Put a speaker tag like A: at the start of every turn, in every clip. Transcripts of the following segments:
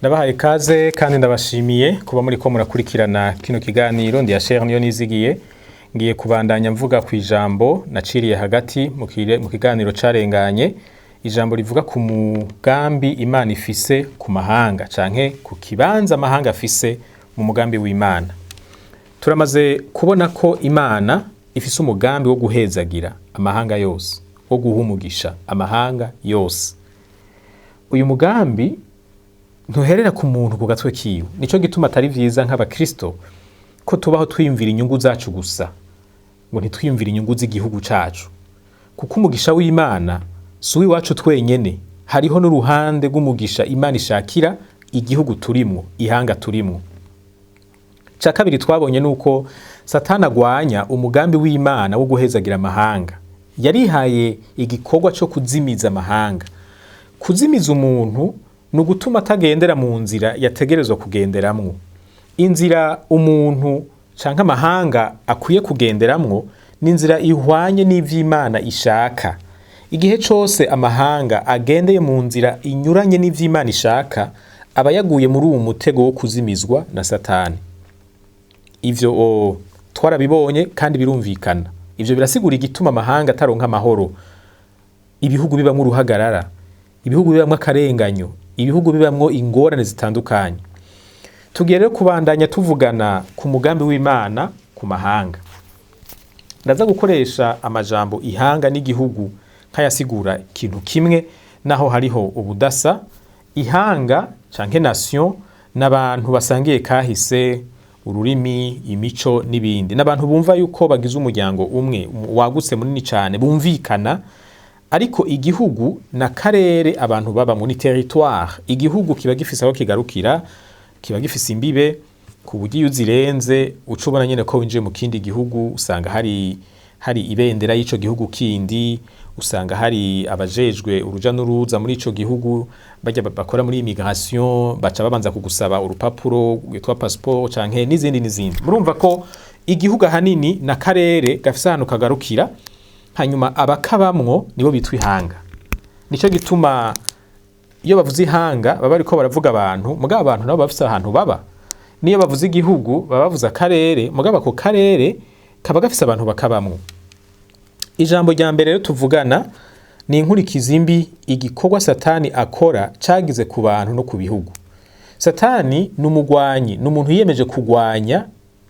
A: Ndabahaye ikaze kandi ndabashimiye kuba muriko murakurikirana kino kiganiro. Ndi Yasher niyo nizigiye. Ngiye kubandanya mvuga ku ijambo naciriye hagati mu kiganiro carenganye, ijambo rivuga ku mugambi Imana ifise ku mahanga canke ku kibanza amahanga afise mu mugambi w'Imana. Turamaze kubona ko Imana ifise umugambi wo guhezagira amahanga yose, wo guha umugisha amahanga yose. Uyu mugambi ntuherera ku muntu ku gatwe kiwe. Nico gituma atari vyiza nk'abakristo ko tubaho twiyumvira inyungu zacu gusa, ngo ntitwiyumvire inyungu z'igihugu cacu, kuko umugisha w'Imana si uw'iwacu twenyene. Hariho n'uruhande rw'umugisha Imana ishakira igihugu turimwo, ihanga turimwo. Ca kabiri twabonye nuko Satani agwanya umugambi w'Imana wo guhezagira amahanga. Yarihaye igikorwa co kuzimiza amahanga. Kuzimiza umuntu ni ugutuma atagendera mu nzira yategerezwa kugenderamwo. Inzira umuntu canke amahanga akwiye kugenderamwo ni inzira ihwanye n'ivy'Imana ishaka. Igihe cose amahanga agendeye mu nzira inyuranye n'ivy'Imana ishaka, aba yaguye muri uwo mutego wo kuzimizwa na Satani. Ivyo twarabibonye kandi birumvikana. Ivyo birasigura igituma amahanga ataronka amahoro, ibihugu bibamwo uruhagarara, ibihugu bibamwo akarenganyo, ibihugu bibamwo ingorane zitandukanye. Tugiye rero kubandanya tuvugana ku mugambi w'Imana ku mahanga. Ndaza gukoresha amajambo ihanga n'igihugu nkayasigura ikintu kimwe, naho hariho ubudasa. Ihanga canke nation n'abantu basangiye kahise, ururimi, imico n'ibindi, n'abantu bumva yuko bagize umuryango umwe wagutse munini cane bumvikana. Ariko igihugu na karere abantu babamwo ni territoire. Igihugu kiba gifise aho kigarukira, kiba gifise imbibe, ku buryo iyo uzirenze uca ubona nyene ko winjiye mu kindi gihugu. Usanga hari ibendera y'ico gihugu kindi, usanga hari abajejwe uruja n'uruza muri ico gihugu, barya bakora muri immigration, baca babanza kugusaba urupapuro rwitwa passeport canke n'izindi n'izindi. Murumva ko igihugu ahanini na karere gafise ahantu kagarukira, hanyuma abakabamwo nibo bitwa ihanga. Nico gituma iyo bavuze ihanga baba bariko baravuga abantu, mugabo abantu nabo bafise ahantu baba. Niyo bavuze igihugu baba bavuze akarere, mugabo ako karere kaba gafise abantu bakabamwo. Ijambo rya mbere rero tuvugana ni inkurikizi mbi igikorwa Satani akora cagize ku bantu no ku bihugu. Satani ni umugwanyi, ni umuntu yiyemeje kugwanya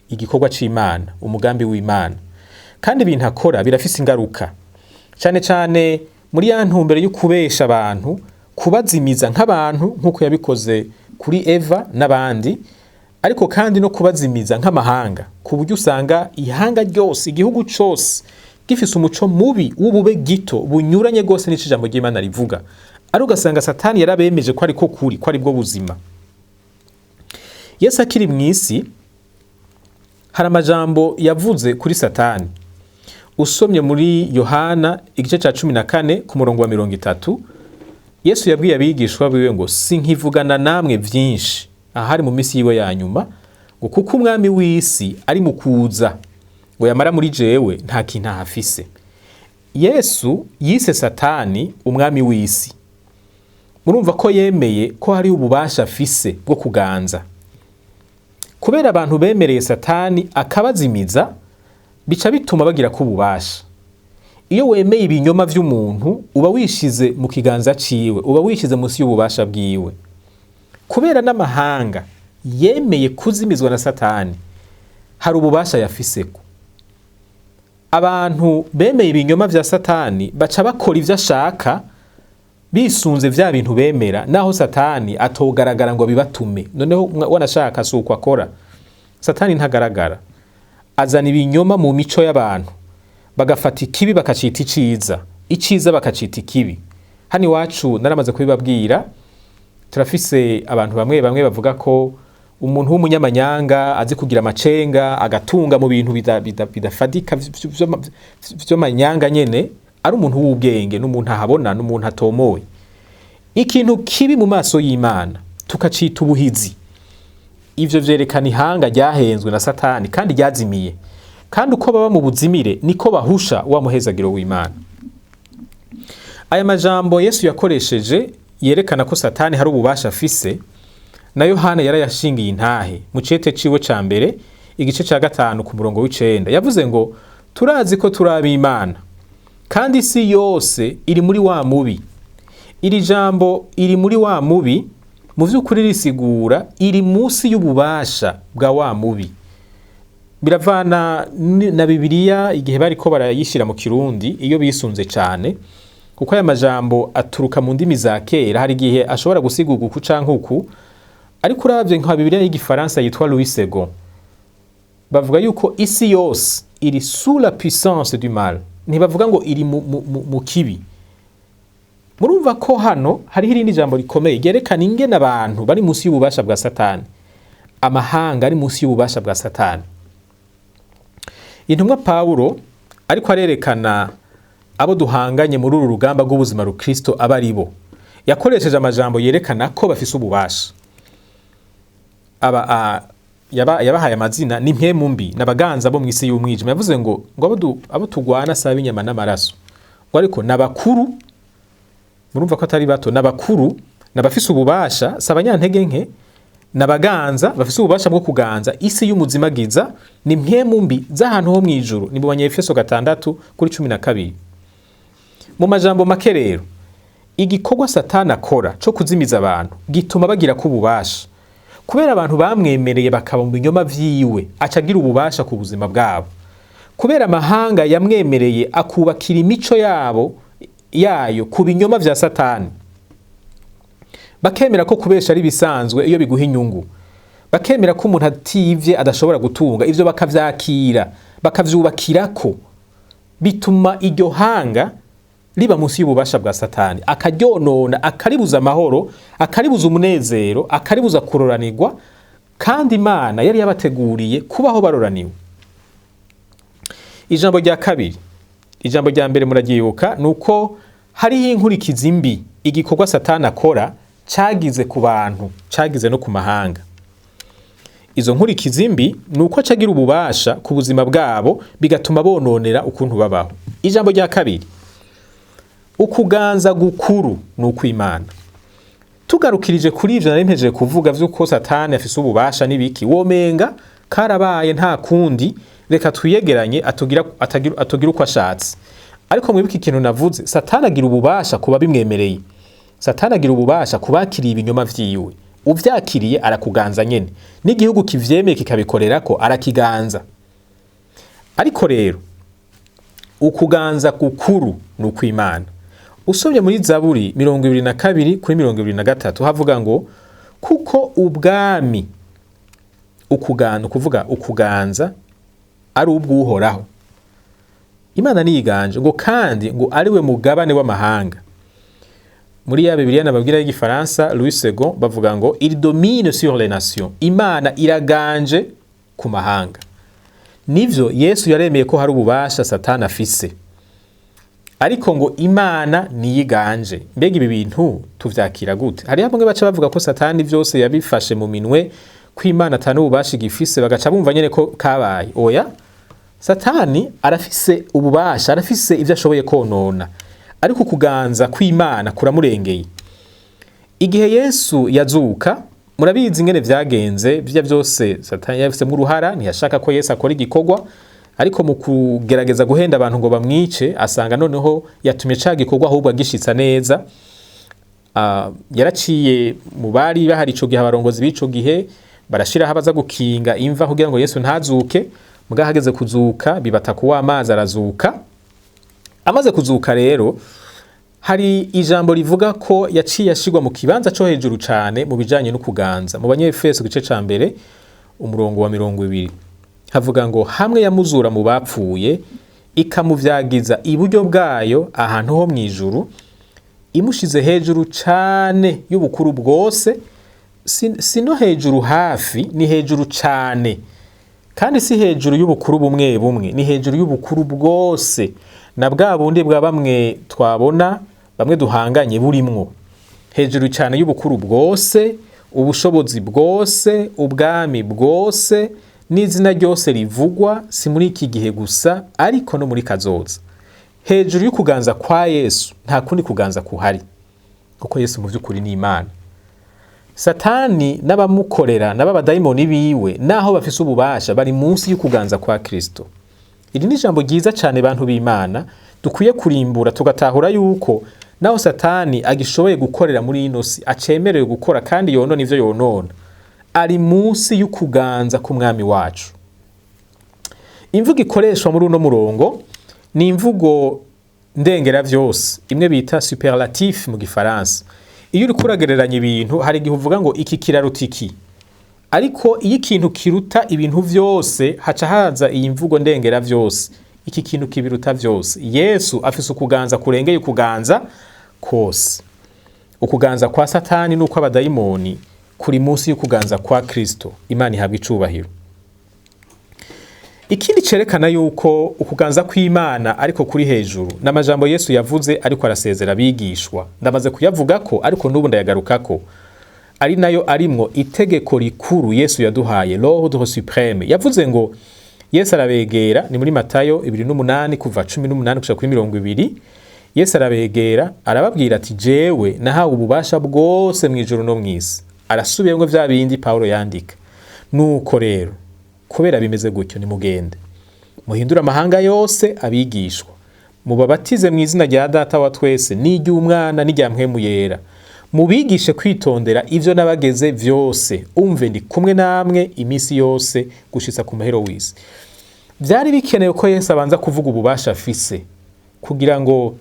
A: igikorwa c'Imana, umugambi w'Imana. Kandi ibintu akora birafise ingaruka, cane cane muri ya ntumbero yo kubesha abantu, kubazimiza nk'abantu nk'uko yabikoze kuri Eva n'abandi, ariko kandi no kubazimiza nk'amahanga, ku buryo usanga ihanga ryose, igihugu cose gifise umuco mubi w'ubube gito bunyuranye rwose n'ico ijambo ry'Imana rivuga, ari ugasanga Satani yarabemeje ko ariko kuri, ko aribwo buzima. Yesu akiri mw'isi hari amajambo yavuze kuri Satani. Usomye muri Yohana igice ca 14 ku murongo wa 30, Yesu yabwiye abigishwa biwe ngo: sinkivugana namwe vyinshi, ahari mu misi yiwe ya nyuma, ngo kuko umwami w'isi ari mu kuza, ngo yamara muri jewe nta kintu ahafise. Yesu yise Satani umwami w'isi. Murumva ko yemeye ko hari ububasha afise bwo kuganza. Kubera abantu bemereye Satani akabazimiza, bica bituma bagira ko ububasha. Iyo wemeye ibinyoma vy'umuntu uba wishize mu kiganza ciwe, uba wishize munsi y'ububasha bwiwe. Kubera n'amahanga yemeye kuzimizwa na Satani, hari ububasha yafiseko. Abantu bemeye ibinyoma vya Satani baca bakora ivyo ashaka bisunze vya bintu bemera, naho Satani atogaragara ngo bibatume. Noneho wanashaka si uko akora. Satani ntagaragara, azana ibinyoma mu mico y'abantu, bagafata ikibi bakacita iciza, iciza bakacita ikibi. Hano iwacu naramaze kubibabwira, turafise abantu bamwe bamwe bavuga ko umuntu w'umunyamanyanga azi kugira amacenga agatunga mu bintu bidafadika vy'amanyanga nyene, ari umuntu w'ubwenge, n'umuntu ahabona, n'umuntu atomoye. Ikintu kibi mu maso y'Imana tukacita ubuhizi. Ivyo vyerekana ihanga ryahenzwe na Satani kandi ryazimiye. Kandi uko baba mu buzimire niko bahusha wa muhezagiro w'Imana. Aya majambo Yesu yakoresheje yerekana ko Satani hari ububasha afise, Na Yohana yarayashingiye intahe mu cete ciwe ca mbere, igice ca 5 ku murongo w'9. Yavuze ngo turazi ko turi ab'Imana, kandi isi yose iri muri wa mubi. Iri jambo iri muri wa mubi mu vy'ukuri risigura iri munsi y'ububasha bwa wa mubi. Biravana na Bibiliya igihe bariko barayishira mu Kirundi iyo bisunze cane, kuko aya majambo aturuka mu ndimi za kera, hari igihe ashobora gusigurwa uku canke uku. Ariko uravye nka Bibiliya y'Igifaransa yitwa Louis Segond, bavuga yuko isi yose iri sous la puissance du mal, ntibavuga ngo iri mu kibi. Murumva ko hano hariho irindi jambo rikomeye ryerekana ingene abantu bari munsi y'ububasha bwa Satani, amahanga ari munsi y'ububasha bwa Satani. Intumwa Pawulo ariko arerekana abo duhanganye muri uru rugamba rw'ubuzima rukristo aba ari bo, yakoresheje amajambo yerekana ko bafise ububasha. Yabahaye amazina: ni impwemu mbi n'abaganza bo mw'isi y'umwijima. Yavuze ngo abo tugwana si ab'inyama n'amaraso, ngo ariko n'abakuru. Murumva ko atari bato, n'abakuru, n'abafise ububasha, si abanyantege nke, n'abaganza bafise ububasha bwo kuganza isi y'umuzimagiza, ni impwemu mbi z'ahantu ho mw'ijuru. Ni mu Banyefeso 6:12. Mu majambo make rero, igikorwa Satani akora co kuzimiza abantu gituma bagira ko ububasha. Kubera abantu bamwemereye bakaba mu binyoma vyiwe, aca agira ububasha ku buzima bwabo. Kubera amahanga yamwemereye akubakira imico yabo yayo ku binyoma vya Satani, bakemera ko kubesha ari bisanzwe iyo biguha inyungu, bakemera ko umuntu ativye adashobora gutunga, ivyo bakavyakira bakavyubakirako, bituma iryo hanga riba munsi y'ububasha bwa Satani, akaryonona, akaribuza amahoro, akaribuza umunezero, akaribuza kuroranirwa, kandi Imana yari yabateguriye kubaho baroraniwe. Ijambo rya kabiri, ijambo rya mbere muraryibuka, ni uko hariho inkurikizi mbi igikorwa Satani akora cagize ku bantu, cagize no ku mahanga. Izo nkurikizi mbi ni uko acagira ububasha ku buzima bwabo, bigatuma bononera ukuntu babaho. Ijambo rya kabiri, ukuganza gukuru ni ukw'Imana. Tugarukirije kuri ivyo nari mpejeje kuvuga vy'uko Satani afise ububasha n'ibiki, womenga karabaye, nta kundi, reka twiyegeranye atugira uko ashatse. Ariko mwibuke ikintu navuze: Satani agira ububasha kuba bimwemereye, Satani agira ububasha kubakiriye ibinyoma vyiwe. Uvyakiriye arakuganza nyene, n'igihugu kivyemeye kikabikorerako arakiganza. Ariko rero ukuganza gukuru ni ukw'Imana. Usomye muri Zaburi 22:23 havuga ngo kuko ubwami, ukuganza, kuvuga ukuganza ari ubw'Uhoraho, Imana niyiganje, ngo kandi ngo ari we mugabane w'amahanga. Muri ya Bibiliya nababwira y'Igifaransa Louis Segond bavuga ngo il domine sur les nations, Imana iraganje ku mahanga. Nivyo, Yesu yaremeye ko hari ububasha Satani afise, ariko ngo Imana niyiganje. Mbega ibi bintu tuvyakira gute? Hariho bamwe baca bavuga ko Satani vyose yabifashe mu minwe, ko Imana atari ububasha igifise, bagaca bumva nyene ko kabaye. Oya, Satani arafise ububasha, arafise ivyo ashoboye konona, ariko kuganza kw'Imana kuramurengeye. Igihe Yesu yazuka, murabizi ingene vyagenze, vya vyose Satani yabifisemwo uruhara. Ntiyashaka ko Yesu akora igikorwa, ariko mu kugerageza guhenda abantu ngo bamwice, asanga noneho yatumye ca gikorwa ahubwo agishitsa neza. Yaraciye mu bari bahari ico gihe, abarongozi b'ico gihe barashiraho abaza gukinga imva kugira ngo Yesu ntazuke. Muga hageze kuzuka bibata kuwa amazi, arazuka. Amaze kuzuka rero, hari ijambo rivuga ko yaciye ashirwa mu kibanza co hejuru cane mu bijanye no kuganza. Mu Banyefeso igice ca 1 umurongo wa 20 havuga ngo hamwe yamuzura mu bapfuye, ikamuvyagiza iburyo bwayo ahantu ho mw'ijuru, imushize hejuru cane y'ubukuru bwose. Si no hejuru hafi, ni hejuru cane, kandi si hejuru y'ubukuru bumwe bumwe, ni hejuru y'ubukuru bwose, na bwa bundi bwa bamwe twabona, bamwe duhanganye, burimwo. Hejuru cyane y'ubukuru bwose, ubushobozi bwose, ubwami bwose n'izina ryose rivugwa, si muri iki gihe gusa ariko no muri kazoza. Hejuru y'ukuganza kwa Yesu nta kundi kuganza kuhari, kuko Yesu mu by'ukuri ni Imana. Satani n'abamukorera n'ababadayimoni biwe, naho bafise ububasha, bari munsi y'ukuganza kwa Kristo. Iri ni ijambo ryiza cane, bantu b'Imana, dukwiye kurimbura tugatahura yuko naho Satani agishoboye gukorera muri ino si, acemerewe gukora kandi yonona ivyo yonona, ari munsi y'ukuganza k'umwami wacu. Imvugo ikoreshwa muri uno murongo ni imvugo ndengera vyose, imwe bita superlatif mu gifaransa. Iyo uriko uragereranya ibintu, hari igihe uvuga ngo iki kiraruta iki, ariko iyo ikintu kiruta ibintu vyose, haca haza iyi mvugo ndengera vyose: iki kintu kibiruta vyose. Yesu afise ukuganza kurengeye ukuganza kose. Ukuganza kwa Satani n'uko abadayimoni kuri munsi y'ukuganza kwa Kristo. Imana ihabwa icubahiro. Ikindi cerekana yuko ukuganza kw'Imana ariko kuri hejuru n'amajambo Yesu yavuze ariko arasezera abigishwa. Ndamaze kuyavugako, ariko n'ubu ndayagarukako, ari nayo arimwo itegeko rikuru Yesu yaduhaye, l'ordre suprême. Yavuze ngo, Yesu arabegera, ni muri Matayo 28 kuva 18 gushika kuri 20. Yesu arabegera, arababwira ati: "Jewe nahawe ububasha bwose mw'ijuru no mw'isi." Arasubiyemwo vya bindi Pawulo yandika: "Nuko rero, kubera bimeze gutyo, nimugende muhindure amahanga yose abigishwa, mubabatize mu izina rya Data wa twese n'iry'Umwana n'irya Mpwemu Yera, mubigishe kwitondera ivyo nabageze vyose. Umve, ndi kumwe namwe iminsi yose gushitsa ku muhero w'isi." Vyari bikenewe ko Yesu abanza kuvuga ububasha afise kugira ngo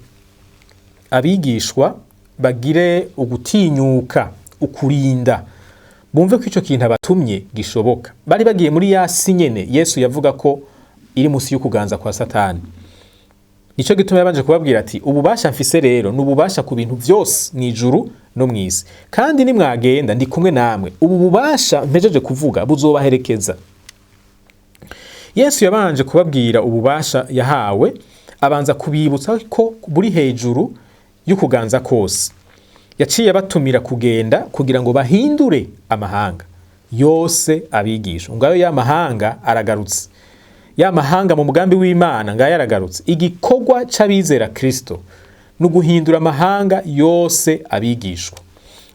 A: abigishwa bagire ugutinyuka, ukurinda, bumve ko ico kintu abatumye gishoboka. Bari bagiye muri ya si nyene Yesu yavuga ko iri musi y'ukuganza kwa Satani. Nico gituma yabanje kubabwira ati: "Ububasha mfise rero ni ububasha ku bintu vyose mw'ijuru no mw'isi, kandi nimwagenda ndi kumwe namwe, ubu bubasha mpejeje kuvuga buzobaherekeza." Yesu yabanje kubabwira ububasha yahawe, abanza kubibutsa ko buri hejuru y'ukuganza kose. Yaciye abatumira kugenda kugira ngo bahindure amahanga yose abigisha. Ngayo ya mahanga aragarutse, ya mahanga mu mugambi w'Imana ngayo aragarutse. Igikorwa c'abizera Kristo ni uguhindura amahanga yose abigishwa,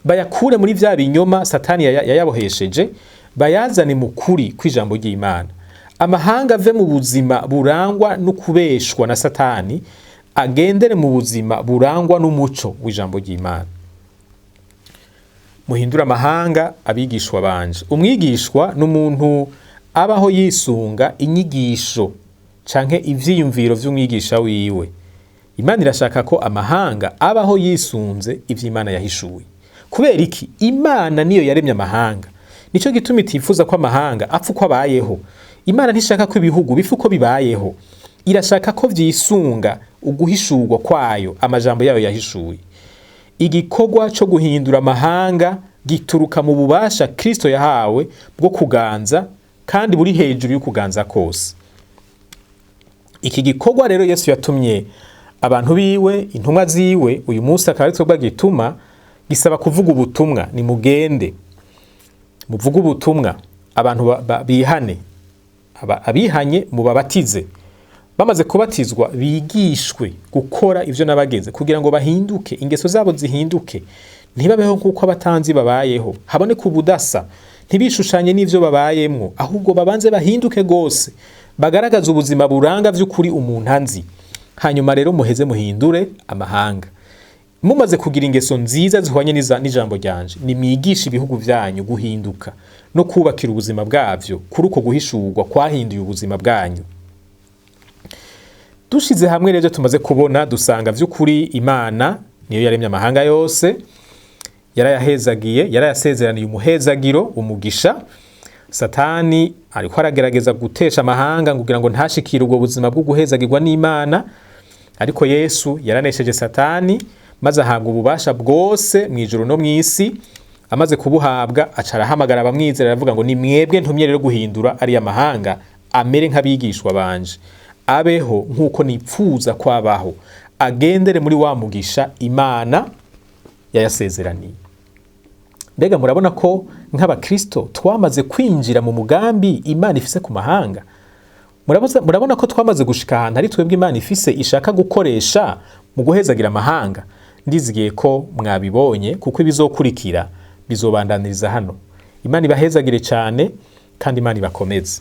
A: bayakure muri vya binyoma Satani yayabohesheje, bayazane mu kuri kw'ijambo ry'Imana. Amahanga ave mu buzima burangwa no kubeshwa na Satani, agendere mu buzima burangwa n'umuco w'ijambo ry'Imana. Muhindure amahanga abigishwa banje. Umwigishwa ni umuntu abaho yisunga inyigisho canke ivyiyumviro vy'umwigisha wiwe. Imana irashaka ko amahanga abaho yisunze ivy'Imana yahishuye. Kubera iki? Imana niyo yaremye amahanga, nico gituma itifuza ko amahanga apfa uko abayeho. Imana ntishaka ko ibihugu bipfa uko bibayeho, irashaka ko vyisunga uguhishurwa kwayo, amajambo yayo yahishuye. Igikorwa co guhindura amahanga gituruka mu bubasha Kristo yahawe bwo kuganza, kandi buri hejuru y'ukuganza kose. Iki gikorwa rero Yesu yatumye abantu biwe, intumwa ziwe, uyu munsi akaba ari twebwe gituma, gisaba kuvuga ubutumwa. Nimugende muvuge ubutumwa, abantu bihane, abihanye mubabatize, bamaze kubatizwa bigishwe gukora ivyo nabageze, kugira ngo bahinduke, ingeso zabo zihinduke, ntibabeho nk'uko abatanzi babayeho, haboneke ubudasa, ntibishushanye n'ivyo babayemwo, ahubwo babanze bahinduke gose, bagaragaze ubuzima buranga vy'ukuri umuntu anzi. Hanyuma rero muheze muhindure amahanga. Mumaze kugira ingeso nziza zihwanye n'ijambo ryanje, nimwigishe ibihugu vyanyu guhinduka no kubakira ubuzima bwavyo kuri uko guhishurwa kwahinduye ubuzima bwanyu. Dushize hamwe rero tumaze kubona, dusanga vy'ukuri Imana niyo yaremye amahanga yose, yarayahezagiye, yarayasezeraniye umuhezagiro, umugisha. Satani ariko aragerageza gutesha amahanga kugira ngo ntashikire ubwo buzima bwo guhezagirwa n'Imana, ariko Yesu yaranesheje Satani, maze ahabwa ububasha bwose mu ijuru no mw'isi. Amaze kubuhabwa, aca arahamagara abamwizera, aravuga ngo: "Ni mwebwe ntumye rero guhindura ariya mahanga amere nk'abigishwa banje, abeho nk'uko nipfuza kwabaho, agendere muri wa mugisha Imana yayasezeraniye." Mbega murabona ko nk'abakristo twamaze kwinjira mu mugambi Imana ifise ku mahanga? Murabona ko twamaze gushika ahantu ari twebwe Imana ifise ishaka gukoresha mu guhezagira amahanga? Ndizigiye ko mwabibonye, kuko ibizokurikira Bizobandaniriza hano. Imana ibahezagire cyane kandi Imana ibakomeze.